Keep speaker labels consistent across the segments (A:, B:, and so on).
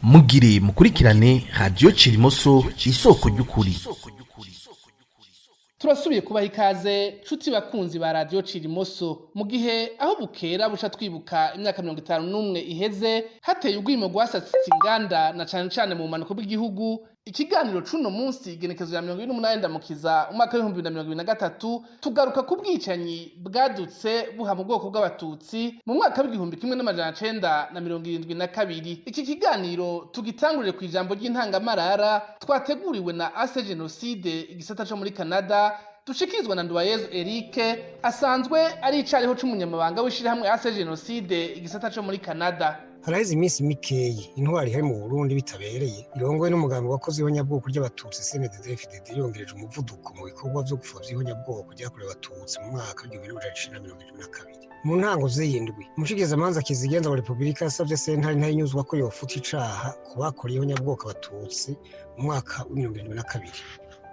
A: Mugire mukurikirane Radiyo Cirimoso, isoko ry'ukuri.
B: Turasubiye kubaha ikaze, nshuti bakunzi ba Radiyo Cirimoso. Mu gihe aho bukera buca twibuka imyaka 51 iheze hateye urwimo rwasatse inganda, na cane cane mu bumanuko bw'igihugu, ikiganiro c'uno munsi, igenekezo ya 28 Ndamukiza umwaka w'2023, tugaruka ku bwicanyi bwadutse buha mu bwoko bw'Abatutsi mu mwaka w'1972. Iki kiganiro tugitangurire kw'ijambo ry'intangamarara twateguriwe na AC Génocide, igisata co muri Canada, dushikirizwa na Nduwayezu Eric, asanzwe ari icariho c'umunyamabanga w'ishirahamwe AC Génocide, igisata co muri Canada.
C: Haraheze iminsi mikeyi intwari ihari mu Burundi bitabereye, irongowe n'umugambi wakoze ihonyabwoko ry'Abatutsi CNDD-FDD, yongereje umuvuduko mu bikorwa vyo gupfovya ihonyabwoko ryakorewe Abatutsi mu mwaka w'1972. Mu ntango z'iyindwi, umushikizamanza kizigenza wa Repubulika yasavye sentare Ntahinyuzwa ko yofuta icaha ku bakoreye ihonyabwoko Abatutsi mu mwaka w'72.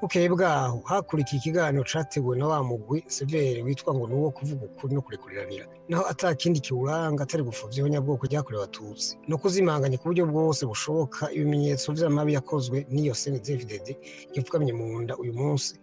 C: Bukeye bwaho hakurikiye ikiganiro categuwe na wa mugwi Severe witwa ngo nuwo kuvuga ukuri no kurekuriranira, naho ata kindi kiwuranga atari gupfovya ihonyabwoko ryakorewe Abatutsi no kuzimanganya ku buryo bwose bushoboka ibimenyetso vy'amabi yakozwe n'iyo CNDD-FDD ipfukamye mu nda uyu munsi,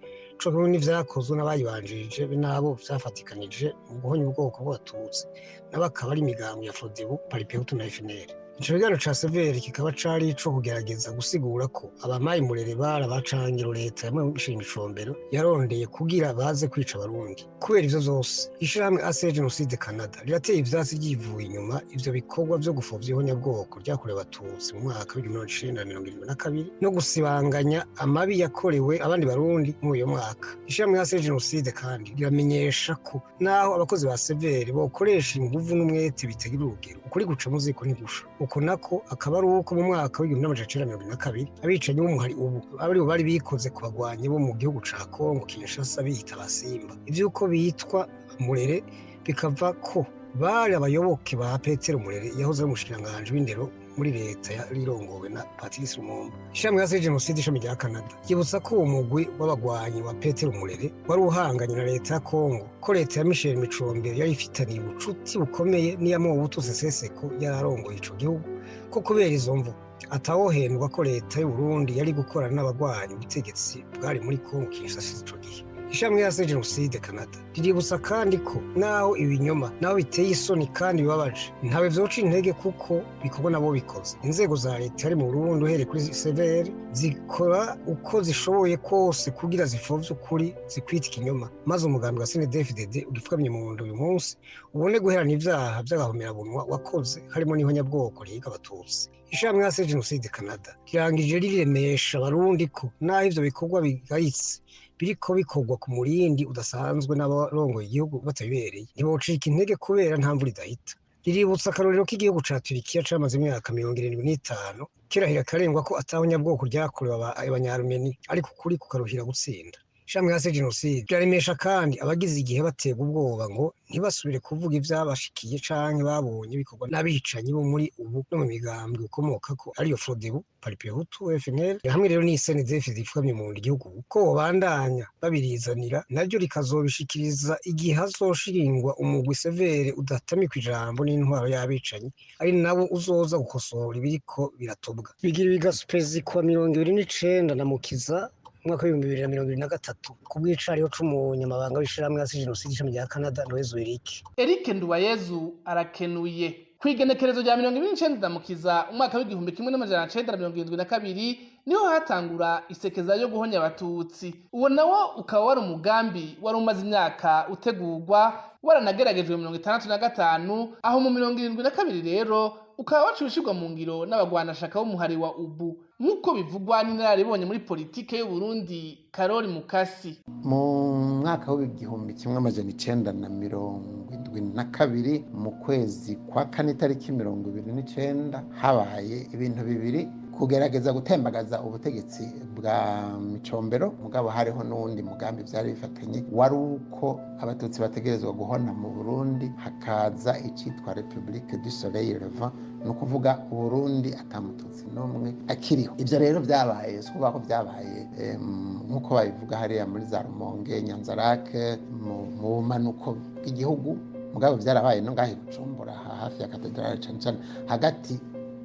C: co kimwe n'ivyakozwe n'abayibanjirije be n'abo vyafatikanije mu guhonya ubwoko bw'Abatutsi, nabo akaba ari imigambi ya Frodebu, Palipehutu na FNL. Ico kiganiro ca Severe kikaba cari ico kugerageza gusigura ko abamayi murere bari abacangiro leta yamwe imicombero yarondeye kugira baze kwica Abarundi. Kubera ivyo vyose, ishirahamwe AC Génocide Canada rirateye ivyatsi ryivuye inyuma ivyo bikorwa vyo gupfovya ihonyabwoko ryakorewe Abatutsi mu mwaka w'1972 no gusibanganya amabi yakorewe abandi Barundi muri uyo mwaka. Ishirahamwe AC Génocide kandi riramenyesha ko naho abakozi ba Severe bokoresha inguvu n'umwete bitagira urugero, ukuri guca mu ziko ntigusha. Uko nako akaba ari uko mu mwaka w'1972 abicanyi b'umuhari ubu aribo bari bikoze ku bagwanyi bo mu gihugu ca Kongo Kinshasa biyita Abasimba. Ivy'uko bitwa Murere bikava ko bari abayoboke ba Petero Murere, yahoze ari umushikiranganji w'indero muri leta yarirongowe na Patrice Lumumba. Ishirahamwe AC Génocide, ishami rya Canada, ryibutsa ko uwo mugwi w'abagwanyi wa Petero Murere wari uhanganye na leta ya Kongo, ko leta ya Michel Micombero yari ifitaniye ubucuti bukomeye n'iya Mobutu Sese Seko yari arongoye ico gihugu, ko kubera izo mvo atawohendwa ko leta y'u Burundi yari gukorana n'abagwanyi ubutegetsi bwari muri Kongo Kinshasa ico gihe. Ishirahamwe AC Génocide Canada riributsa kandi ko naho ibinyoma naho biteye isoni kandi bibabaje, ntawe vyoca intege kuko bikorwa nabo bikoze. Inzego za leta hari mu Burundi, uhereye kuri Severe, zikora uko zishoboye kose kugira zipfovye ukuri zikwita ikinyoma, maze umugambi wa CNDD-FDD ugipfukamye mu nda uyu munsi ubone guherana ivyaha vy'agahomerabunwa wakoze, harimo n'ihonyabwoko rihiga Abatutsi. Ishirahamwe AC Génocide Canada rirangije riremesha Abarundi ko naho ivyo bikorwa bigayitse biriko bikorwa ku murindi udasanzwe n'abarongoye igihugu batabibereye, ntibocika intege kubera nta mvura idahita. Riributsa akarorero k'igihugu ca Turikiya camaze imyaka 75 kirahira karengwa ko atahonyabwoko ryakorewe Abanyarumeni, ariko ukuri kukaruhira gutsinda. Ishirahamwe AC Génocide riraremesha kandi abagize igihe baterwa ubwoba ngo ntibasubire kuvuga ivyabashikiye canke babonye bikorwa n'abicanyi bo muri ubu no mu migambwe ukomokako, ariyo Frodebu, Palipehutu, FNL hamwe rero n'iCNDD-FDD ipfukamye mu nda igihugu, ko bobandanya babirizanira, naryo rikazobishikiriza igihe hazoshingwa umugwi Severe udatamikwa ijambo n'intwaro y'abicanyi, ari nabo uzoza gukosora ibiriko biratobwa. Bigira bigasupezi kuwa 29 Ndamukiza umwaka w'2023, ku bw'icariho c'umunyamabanga w'ishirahamwe AC Génocide, ishami rya Canada, Nduwayezu Eric.
B: Eric Nduwayezu arakenuye. Kw'igenekerezo rya 29 Ndamukiza umwaka w'1972 niho hatangura isekeza yo guhonya Abatutsi. Uwo nawo ukaba wari umugambi wari umaze imyaka utegurwa, waranageragejwe mu 65. Aho mu 72 rero ukaba waciye ushirwa mu ngiro n'abagwanashaka b'umuhari wa ubu, nk'uko bivugwa n'inararibonye muri politike y'u Burundi, Karori Mukasi.
D: Mu mwaka w'1972, mu kwezi kwa kane, itariki 29, habaye ibintu bibiri: kugerageza gutembagaza ubutegetsi bwa Micombero, mugabo hariho n'uwundi mugambi byari bifatanye, wari uko Abatutsi bategerezwa guhona mu Burundi, hakaza icitwa République du Soleil Levant, ni ukuvuga Uburundi atamututsi n'umwe akiriho. Ibyo rero byabaye, si ukuvuga ko byabaye nk'uko babivuga hariya muri za Rumonge, Nyanzarake, mu bumanuko bw'igihugu, mugabo byarabaye no ngaho i Bujumbura, hafi ya katedrale, cane cane hagati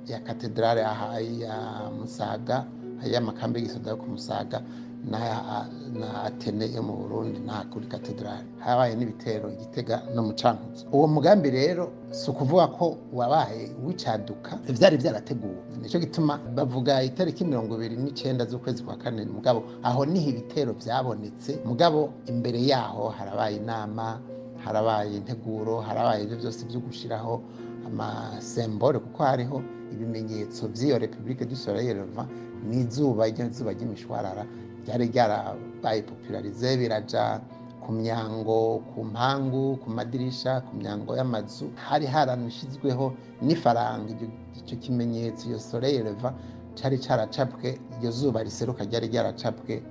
D: ya katedrale aha ya Musaga, y'amakambi y'igisoda yo ku Musaga na Atene yo mu Burundi na kuri katedrale. Habaye n'ibitero i Gitega no mu Cankuzo. Uwo mugambi rero si ukuvuga ko wabaye wicaduka, vyari vyarateguwe. Nico gituma bavuga itariki 29 z'ukwezi kwa kane, mugabo aho niho ibitero vyabonetse. Mugabo imbere yaho harabaye inama, harabaye integuro, harabaye ibyo byose byo gushiraho amasembore, kuko hariho ibimenyetso vy'iyo République du Soleil Levant n'izuba, iryo zuba ry'imishwarara ryari ryarabaye popularisé, biraja ku myango, ku mpangu, ku madirisha, ku myango y'amazu. Hari haranashizweho n'ifaranga, ico kimenyetso, iyo Soleil Levant cari caracapwe, iryo zuba riseruka ryari ryaracapwe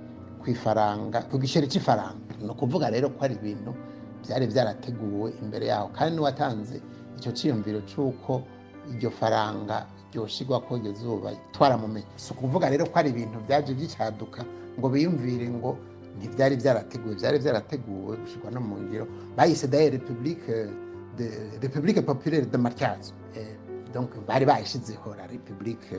D: kw'ifaranga, ku giceri c'ifaranga. Ni ukuvuga rero ko ari ibintu byari byarateguwe imbere yaho, kandi n'uwatanze icyo ciyumviro c'uko iryo faranga ryoshigwa ko iryo zuba twaramumenye. Si ukuvuga rero ko ari ibintu byaje byicaduka ngo biyumvire ngo ntibyari byarateguwe, byari byarateguwe gushirwa no mu ngiro. Bayise d'ailleurs République populaire de Matyazo. Donc bari bayishizeho la République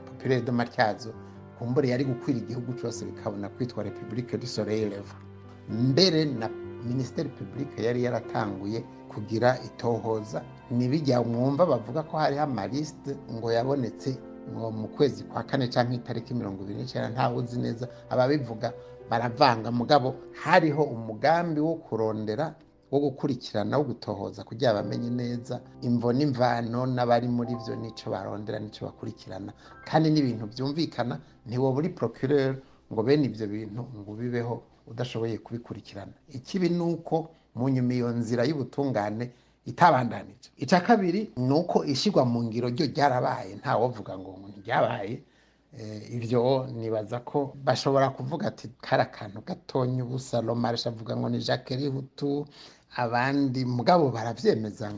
D: populaire de Matyazo, kumbure yari gukwira igihugu cyose bikabona kwitwa République du Soleil Levant. Mbere na ministère public yari yaratanguye kugira itohoza. Nibijya mwumva bavuga ko hariho amaliste ngo yabonetse ngo mu kwezi kwa kane canke itariki 29, ntawe uzi neza, ababivuga baravanga. Mugabo hariho umugambi wo kurondera, wo gukurikirana, wo gutohoza kugira bamenye neza imvo n'imvano n'abari muri vyo, n'ico barondera n'ico bakurikirana. Kandi n'ibintu byumvikana, ntiwoba uri procureur ngo bene ivyo bintu ngo bibeho udashoboye kubikurikirana. Ikibi ni uko mu nyuma iyo nzira y'ubutungane itabandanije. Icya kabiri ni uko ishyirwa mu ngiro ryo ryarabaye, ntawovuga ngo ntiryabaye. Ibyo nibaza ko bashobora kuvuga ati kari akantu gatonya ubusa. Romarisha avuga ngo ni Jacques Rihutu, abandi mugabo baravyemeza.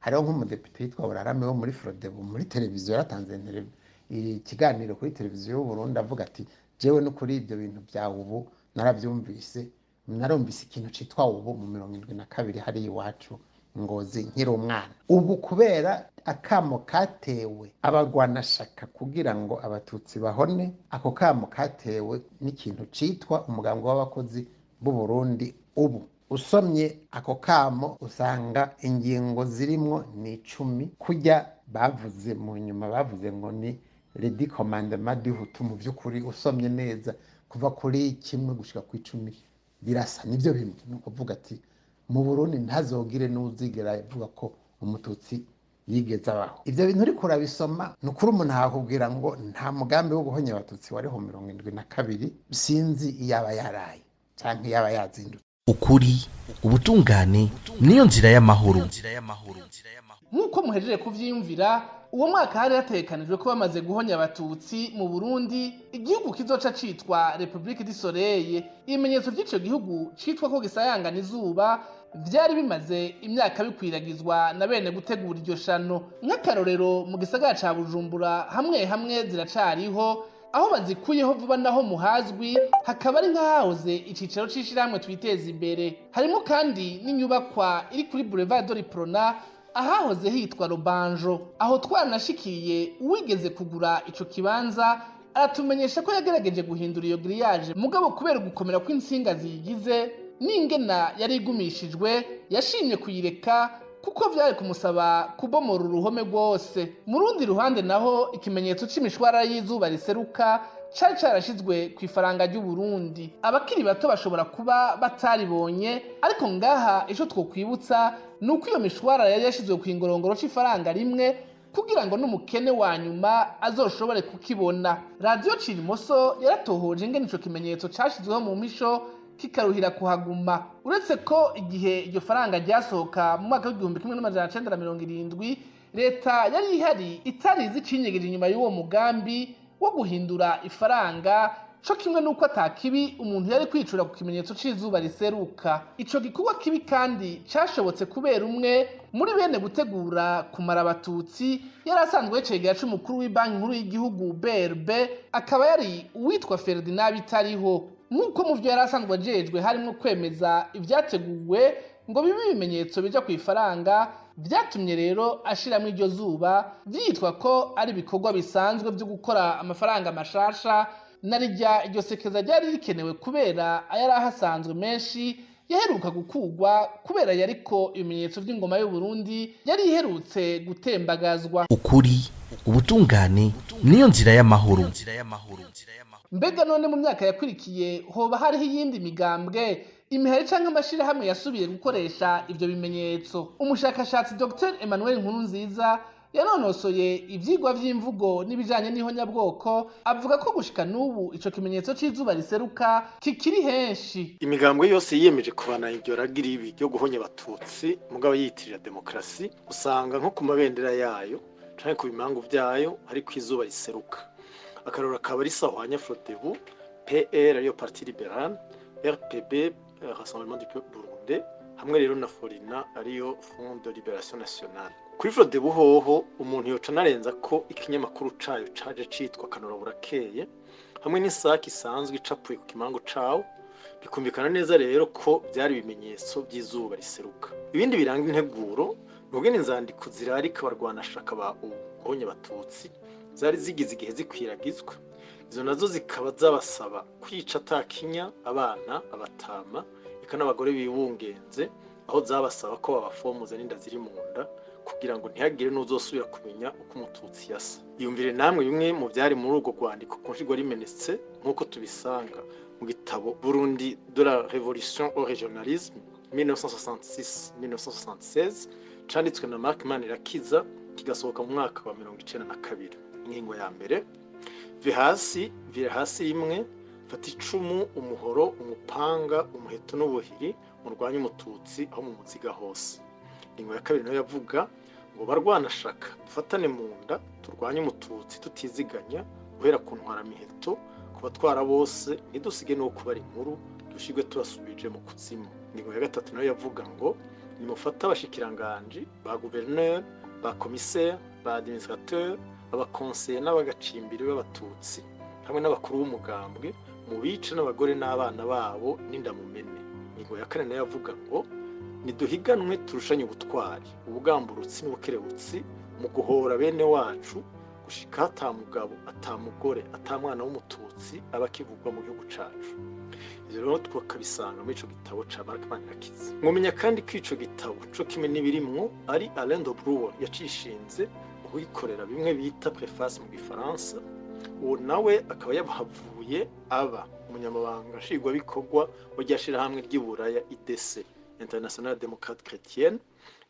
D: Hariho nk'umudepite yitwa Burarame wo muri Frodebu, muri televiziyo yaratanze ikiganiro kuri televiziyo y'u Burundi, avuga ati jewe no kuri ibyo bintu bya ubu narabyumvise, narumvise ikintu citwa ubu mu 72 hari iwacu Ngozi nkiri umwana. Ubu kubera akamo katewe abagwanashaka kugira ngo abatutsi bahone, ako kamo katewe n'ikintu citwa umugambi w'abakozi b'u Burundi. Ubu usomye ako kamo usanga ingingo zirimwo ni 10, kujya bavuze mu nyuma bavuze ngo ni les 10 commandements du Hutu. Mu by'ukuri usomye neza kuva kuri 1 gushika ku 10 birasa, nibyo bimwe. Ni ukuvuga ati mu Burundi ntazogire n'uzigera avuga ko umututsi yigeze abaho. Ibyo bintu uriko urabisoma, ni ukuri umuntu akakubwira ngo nta mugambi wo guhonya abatutsi wariho 72, sinzi iyaba yaraye canke iyaba yazindutse.
A: Ukuri, ubutungane niyo nzira y'amahoro.
B: Nk'uko muhejeje kuvyiyumvira, uwo mwaka hari hategekanijwe ko bamaze guhonya abatutsi mu Burundi, igihugu kizoca citwa République du Soleil. Ibimenyetso vy'ico gihugu citwa ko gisayangana izuba vyari bimaze imyaka bikwiragizwa na bene gutegura iryo shano. Nk'akarorero, mu gisagara ca Bujumbura hamwe hamwe ziracariho, aho bazikuyeho vuba naho muhazwi hakaba ari nk'ahahoze icicaro c'ishirahamwe Twiteza Imbere. Harimo kandi n'inyubakwa iri kuri Boulevard de l'Uprona, ahahoze hitwa Rubanjo. Aho twaranashikiye uwigeze kugura ico kibanza, aratumenyesha ko yagerageje guhindura iyo grillage, mugabo kubera gukomera kw'intsinga ziyigize n'ingena yari igumishijwe, yashimye kuyireka kuko vyari kumusaba kubomora uruhome rwose. Mu rundi ruhande naho, ikimenyetso c'imishwarara y'izuba riseruka cari carashizwe ku ifaranga ry'u Burundi. Abakiri bato bashobora kuba bataribonye, ariko ngaha ico twokwibutsa ni uko iyo mishwarara yari yashizwe ku ingorongoro c'ifaranga 1 kugira ngo n'umukene wa nyuma azoshobore kukibona. Radiyo Cirimoso yaratohoje ingene ico kimenyetso cashizweho mu mpisho kikaruhira kuhaguma, uretse ko igihe iryo faranga ryasohoka mu mwaka w'1970, leta yari ihari itarizi icinyegeje inyuma y'uwo mugambi wo guhindura ifaranga, co kimwe n'uko atakibi umuntu yari kwicura ku kimenyetso c'izuba riseruka. Ico gikorwa kibi kandi cashobotse kubera umwe muri bene gutegura kumara abatutsi yari asanzwe yicegera c'umukuru w'ibanki nkuru y'igihugu BRB, akaba yari uwitwa Ferdinand Bitariho. Nk'uko mu vyo yari asanzwe ajejwe harimwo kwemeza ivyateguwe ngo bibe ibimenyetso bija ku ifaranga. Vyatumye rero ashiramwo iryo zuba, vyitwa ko ari ibikorwa bisanzwe vyo gukora amafaranga mashasha, na rirya iryo sekeza ryari rikenewe kubera ayari ahasanzwe menshi yaheruka gukugwa kubera yariko ibimenyetso vy'ingoma y'u Burundi yari iherutse gutembagazwa.
A: Ukuri, ubutungane niyo nzira y'amahoro.
B: Mbega none mu myaka yakurikiye hoba hariho iyindi migambwe, imihari canke amashirahamwe yasubiye gukoresha ivyo bimenyetso? Umushakashatsi Dr Emmanuel Nkurunziza yanonosoye ivyigwa vy'imvugo n'ibijanye n'ihonyabwoko avuga ko gushika n'ubu ico kimenyetso c'izuba riseruka kikiri henshi.
E: Imigambwe yose yiyemeje kubana iryo ragi ribi ryo guhonya Abatutsi mugabo yiyitirira demokarasi, usanga nko ku mabendera yayo canke ku bimangu vyayo hariko izuba riseruka. Akarorero akaba ari Sahwanya Frodebu, PR ariyo Parti Libéral, RPB, Rassemblement du Peuple Burundais, hamwe rero na Forina ariyo Front de Libération Nationale. Kuri Frodebu hoho umuntu yoca anarenza ko ikinyamakuru cayo caje citwa Kanura Burakeye, hamwe n'isaki isanzwe icapuye ku kimangu cawo. Bikumvikana neza rero ko byari ibimenyetso by'izuba riseruka. Ibindi biranga integuro ni ubwene inzandiko zirarika abarwanashaka ba ubu guhonya Abatutsi zari zigize igihe zikwiragizwa, izo nazo zikaba zabasaba kwica atakinya abana, abatama, eka n'abagore bibungenze, aho zabasaba ko babafomuza n'inda ziri mu nda kugira ngo ntihagire n'uzosubira kumenya uko Umututsi yasa. Iyumvire namwe bimwe mu byari muri urwo rwandiko ku nshigwa rimenetse, nk'uko tubisanga mu gitabo Burundi de la Révolution au Régionalisme 1966-1976, canditswe na Mark Manirakiza, kigasohoka mu mwaka wa 92. Ingingo ya mbere: ve hasi, vira hasi rimwe, fata icumu, umuhoro, umupanga, umuheto n'ubuhiri, murwanye Umututsi aho mu muziga hose. Ingingo ya kabiri nayo yavuga ngo: barwanashaka, dufatane mu nda, turwanye Umututsi tutiziganya, guhera ku ntwaramiheto, ku batwara bose, ntidusige n'uwo kubara inkuru, dushirwe tubasubije mu kuzimu. Ingingo ya gatatu nayo yavuga ngo: nimufate abashikiranganji, ba guverineri, ba komiseri, ba administrateur, abakonseye n'abagacimbiri b'Abatutsi, hamwe n'abakuru b'umugambwe, mubice n'abagore n'abana babo n'indamumene. Ingingo ya kane nayo yavuga ngo: niduhiganwe turushanye ubutwari, ubugamburutsi n'ubukerebutsi mu guhora bene wacu, gushika ata mugabo, ata mugore, ata mwana w'Umututsi aba akivugwa mu gihugu cacu. Ivyo rero tukabisanga muri ico gitabo ca Mark Manirakiza. Mwomenya kandi ko ico gitabo co kimwe n'ibirimwo ari Alain de Brouwer yacishinze mu kugikorera bimwe bita préface mu gifaransa. Uwo nawe akaba yahavuye aba umunyamabanga nshingwabikorwa wa shirahamwe ry'iburaya IDC, Internationale Démocrate Chrétienne,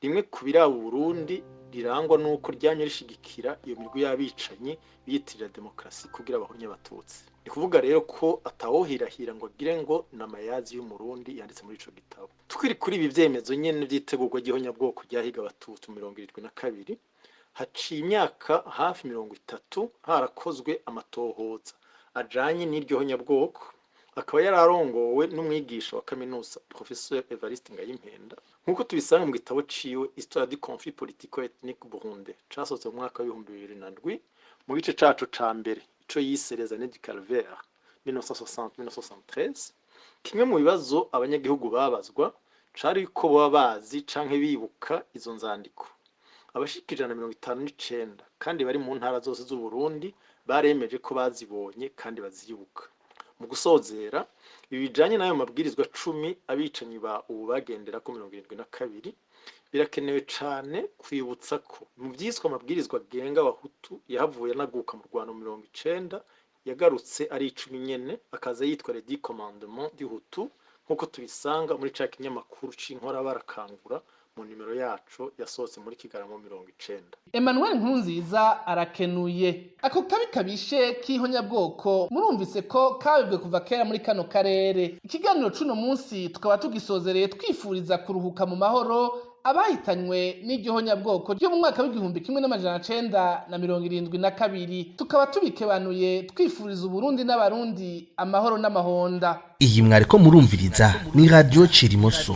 E: rimwe ku biraba Burundi rirangwa nuko ryamye rishigikira iyo mirwi y'abicanyi biyitirira demokarasi kugira abahonye Abatutsi. Ni kuvuga rero ko atawohirahira ngo agire ngo ni amayazi y'Umurundi yanditse muri ico gitabo. Tukiri kuri ibi vyemezo nyene vy'itegurwa ry'ihonyabwoko ryahiga Abatutsi mu 72, haciye imyaka hafi 30 harakozwe amatohoza ajanye n'iryo honyabwoko, akaba yararongowe n'umwigisha wa kaminuza Professeur Evariste Ngayimpenda, nk'uko tubisanga mu gitabo ciwe Histoire du conflit politico-ethnique burundais, casohotse mu mwaka w'2007, mu gice caco ca mbere ico yise Les années du calvaire 1960-1973. Kimwe mu bibazo abanyagihugu babazwa cari ko baba bazi canke bibuka izo nzandiko. Abashika 159 kandi bari mu ntara zose z'u Burundi baremeje ko bazibonye kandi bazibuka. Mu gusozera, ibi bijanye n'ayo mabwirizwa 10 abicanyi ba ubu bagendera ko 72, birakenewe cane kwibutsa ko mu vyiswe amabwirizwa agenga Abahutu yahavuye anaguka mu Rwanda mu 90, yagarutse ari 10 nyene, akaza yitwa les 10 commandements du Hutu, nk'uko tubisanga muri ca kinyamakuru c'Inkorabara Kangura mu nimero yaco yasohotse muri Kigarama 90.
B: Emmanuel Nkurunziza arakenuye. Ako kabi kabishe k'ihonyabwoko murumvise ko kabibwe kuva kera muri kano karere. Ikiganiro c'uno munsi tukaba tugisozereye twifuriza kuruhuka mu mahoro abahitanywe n'iryo honyabwoko ryo mu mwaka w'1972. Tukaba tubikebanuye twifuriza Uburundi n'Abarundi amahoro n'amahonda.
A: Iyi mwariko murumviriza ni Radio Cirimoso.